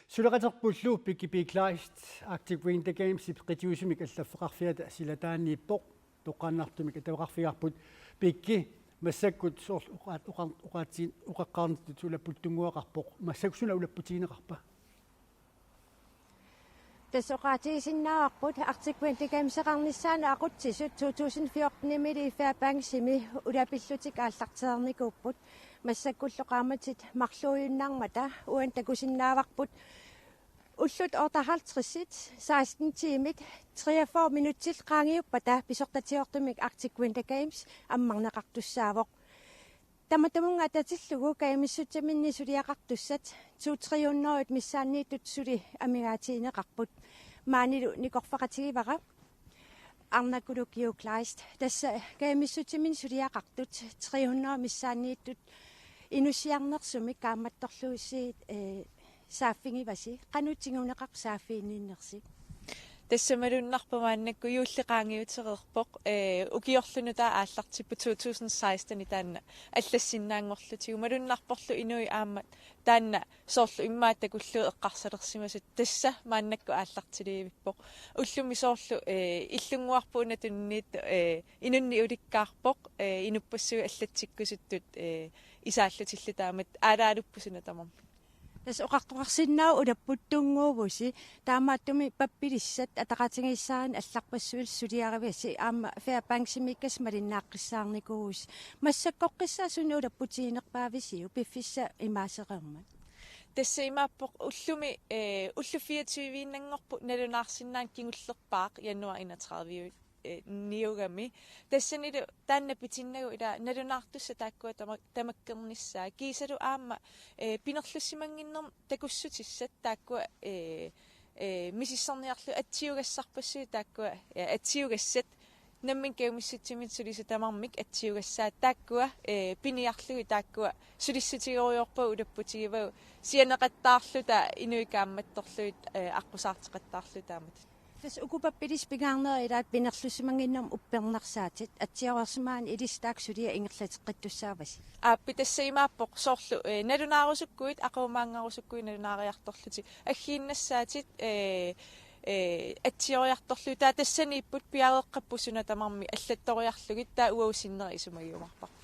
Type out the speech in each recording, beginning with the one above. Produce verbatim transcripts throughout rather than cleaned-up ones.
Suleqaterpullu Pikki Kleist Arctic Winter Gamesip qitiusumik allaffeqarfiata silataaniippoq, toqqaannartumik attaveqarfigaarput. Pikki, massakkut soorlu oqaat-, oqar-, oqaatsi-, oqaqqaarnittut ulapput tunngaveqarpoq. Massakkut suna ulapputigineqarpa? Tassa oqaatigisinnaavarput Arctic Winter Gameseqarnissaanut aqutsisut to tusind fjortenimiilli Fairbanksimi ulapillutik aallartereernikuupput. Massakkullu qaammatit marluujunnarmata uani takusinnaavarput ullut otteoghalvtredsit seksten tiimit treogfyrre minutsit qaangiuppata pisortatigoortumik Arctic Winter Games ammarneqartussaavoq. Tamatumunnga atatillugu kajumissutsiminni suliaqartussat to tre hundrede missaanniittut suli amigaatigineqarput. Maanilu nikorfaqatigivara Arnakuluup Geo Kleist. Tassa kajumissutsiminni suliaqartut tre hundrede missaanniittut inussiarnersumik kaammattorluusiit, eh, saaffigivasi. Qanoq tiguneqarpa saaffiginninnersi? Tassa malunnarpoq maannakkut juulli qaangiutereerpoq, eh, ukiorlu nutaaq aallartippoq to tusind seksten taanna allassinnaanngorlutigu. Malunnarporlu inuit aamma taanna soorlu immaqa takullugu eqqarsalersimasut, tassa maannakkut aallartilivippoq. Ullumi soorlu, eh, illunnguarput una tunniit, eh, inunnik ulikkaarpoq, eh, inuppassuit allatsikkusuttut, eh, isaallutillu taamatut aalaalupput suna tamarmi. Tassa oqartoqarsinnaavoq ulapput tunngavusi, taamaattumik pappilissat ataqatigiissaannik allarpassuillu suliarivasi aamma Fairbanksimiikkassaq malinnaaqqissaarnikuuvusi. Massakkoqqissaaq suna ulapputiginerpaavisiuk piffissaq imaasereermat? Tassa imaappoq ullumi, eh, ullut fireogtyve-innanngorput nalunaarsinnaanera kingullerpaaq januar enogtredive, eh, niugami. Tassanilu taanna pitinnagu ila nalunaartussat taakkua tama-, tamakkernissaat. Kiisalu aamma, eh, pinerlussimannginnermik takussutissat taakkua, eh, eh, misissorniarlugit atsiugassarpassuit taakkua, eh, atsiugassat nammineq kajumissutsiminni sulisut tamarmik atsiugassaat taakkua, eh, piniarlugit taakkua sulissutigerujoorpagut ulapputigivagut sianeqattaarluta inuit kaammattorlugit, eh, aqqusaarteqattaarluta taamatut. Tassa uku pappilissat pingaarnerat ilaat pinerlussimannginnermik uppernarsaatit, atsiorsimagaanni ilissi taakku suliat ingerlateqqittussaavasi. Aappi, tassa imaappoq soorlu, eh, nalunaarusukkuit, aqagumaanngarusukkuit nalunaariartorlutik aggiinnassaatit, eh, eh, atsioriartorlugit, taava tassaniipput piareeqqapput suna tamarmi allattoriarlugit, taava uagut sinnera isumagiumaarparput.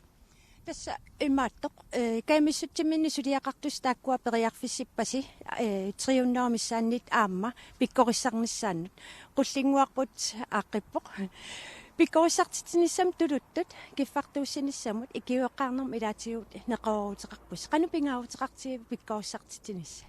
Tassa imaattoq, eh, kajumissutsiminni suliaqartussat taakkua periarfissippasi, eh, tre hundrede missaanniittut aamma pikkorissarnissaannut. Qullinnguarput aaqqippoq. Pikkorissartitsinissamut tuluttut kiffartuussinissamut ikiueqqaarnermut ilaatigut neqerooruteqarpusi. Qanoq pingaaruteqartigiva pikkorissartitsinissaq?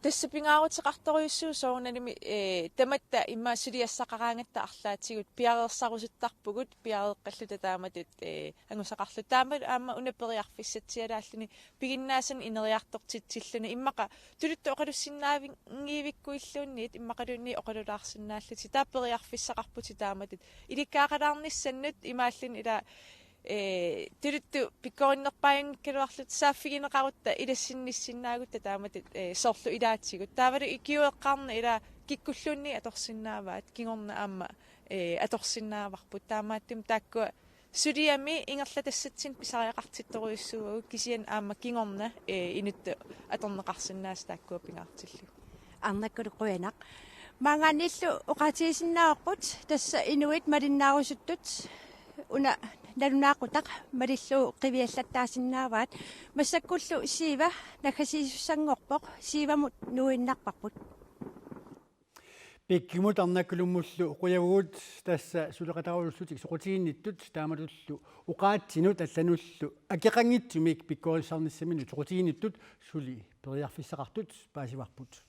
Tassa pingaaruteqartorujussuuvoq soorunalimi, eh, tamatta immaqa suliassaqaraangatta arlaatigut piareersarusuttarpugut, piareeqqalluta taamatut, eh, angusaqarluta. Taamalu aamma una periarfissatsialaalluni piginnaasanut ineriartortitsilluni, immaqa tuluttut oqalussinnaavinngivikkuilluunniit immaqaluunniit oqalulaarsinnaallutik. Taava periarfissaqarputit taamatut ilikkagaqalaarnissannut imaalluni ila, eh, tuluttut pikkorinnerpaajunngikkagaluarluta saaffigineqarutta ilassinnissinnaagutta taamatut, eh, soorlu ilaatigut. Taavalu ikiueqqaarneq ila kikkulluunniit atorsinnaavaat, kingorna aamma, eh, atorsinnaavarput. Taamaattumik taakkua suliami ingerlatassatsinnut pisariaqartittorujussuuagut, kisianni aamma kingorna, eh, inuttut atorneqarsinnaasut taakkua pingaartillugu. Arnakkuluk qujanaq. Maanngaanniillu oqaatigisinnaavarput tassa inuit malinnaarusuttut una nalunaaqutaq malillugu qiviallattaasinnaavaat. Massakkullu Siiva naggasiisussanngorpoq, Siivamut nuuinnarparput. Pikkimut Arnakkulummullu qujavugut, tassa suleqataarujussuutit soqutiginnittut taamatullu oqaatsinut allanullu akeqanngitsumik pikkorissarnissaminut soqutiginnittut suli periarfissaqartut paasivarput.